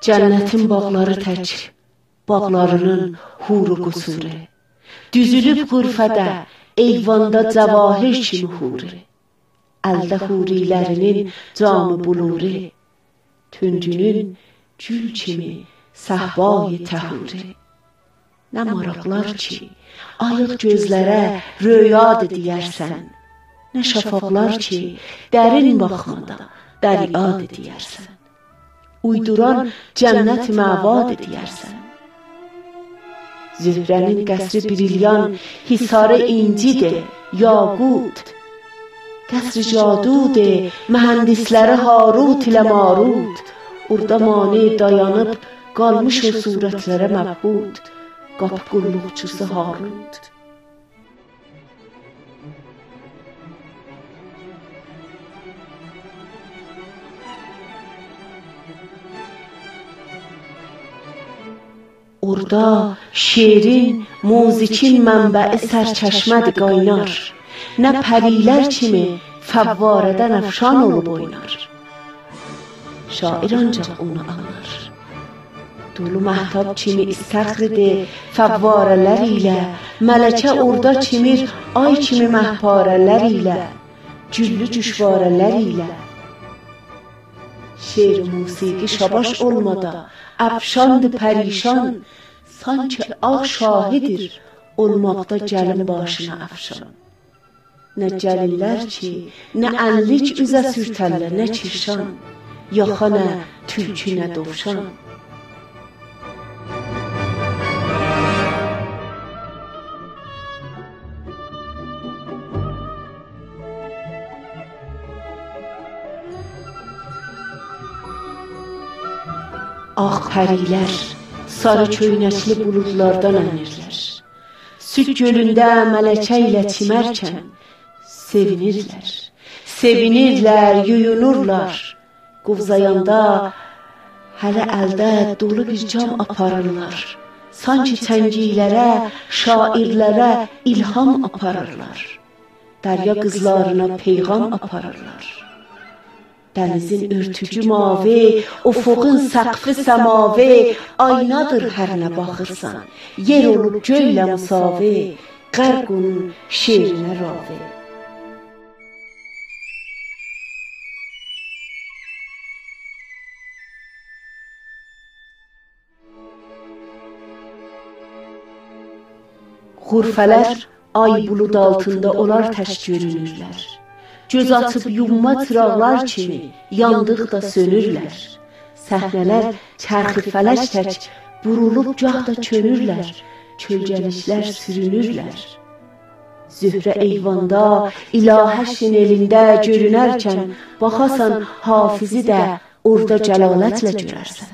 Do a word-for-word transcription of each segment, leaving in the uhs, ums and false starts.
جنتین باغلاری تک، باغلارینین حور و قصوری. دوزولوب غرفه‌ده، ایواندا جواهر کیمی حوری. الده حوری‌لرینین جام بلوری، تونجونون گول کیمی صهبای طهوری. نه ماراقلار کی، آییق گؤزلره رؤیادیر دئیرسن، نه شافاقلار کی، درین باخمادا دریادیر دئیرسن. اویدوران جنت مأوادی دئیرسن. زهره‌نین قصری بریلیان، حصاری اینجی‌دیر، یاقوت. قصری جادودور، مهندس‌لری هاروت ایله ماروت. اوردا مانع دایانیب، قالمیش او صورت‌لره مبهوت. قاپی قوللوقچوسو هاروت. اوردا شعرین، موزیکین منبعی سرچشمه‌دیر، قاینار. نه پری‌لر کیمی فواره‌دن افشان اولوب اوینار. شاعر آنجاق اونو آنلار. دولو مهتاب کیمی استخری‌دیر فواره‌لر ایله، ملکه اوردا چیمیر آی کیمی مه‌پاره‌لر ایله، گوللو گوشواره‌لر ایله. شعر و موسیقی شاباش اولمادا افشاندی پریشان، سانکی آغ شاهی‌دیر اولماقدا گلین باشینا افشان. نه گلین‌لر کی، نه انلیک اوزه سورترلر، نه کیرشان، یاخا نه تولکو، نه دووشان. آغ پری‌لر ساری کؤینکلی بولودلاردان انیرلر. سود گؤلونده ملکه ایله چیمرکن سئوینیرلر. سئوینیرلر، یویونورلار. قووزایاندا هله الده دولو بیر جام آپاریرلار. سانکی چنگیلره، شاعرلره الهام آپاریرلار. دریا قیزلارینا پیغام آپاریرلار. دنیزین اؤرتویو ماوی، افقون سقفی سماوی، آینادیر هر نه باخیرسان، یئر اولوب گؤیله مساوی، غرق اونون شعرینه راوی. غرفه‌لر آی بولود آلتیندا اولار تک گؤرونورلر. گؤز آچیب یومما چیراقلار کیمی یاندیقدا سؤنورلر. صحنه‌لر چرخ فلک تک بورولوب گاه دا چؤنورلر، کؤلگه‌لیکلر سورونورلر. زهره ایواندا، الهه شینلینده گؤرونرکن، باخاسان حافظی ده اوردا جلالتله گؤررسن.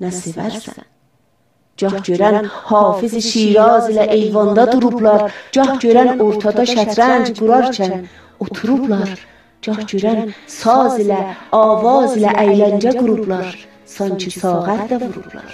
نه سئورسن. گاه گؤرن حافظ شیراز ایله ایواندا دوروبلار، گاه گؤرن اورتادا شطرنج قورارکن اوتوروبلار، گاه گؤرن ساز ایله، آواز ایله ایلنجه قوروبلار، سانکی ساغر ده ووروبلار.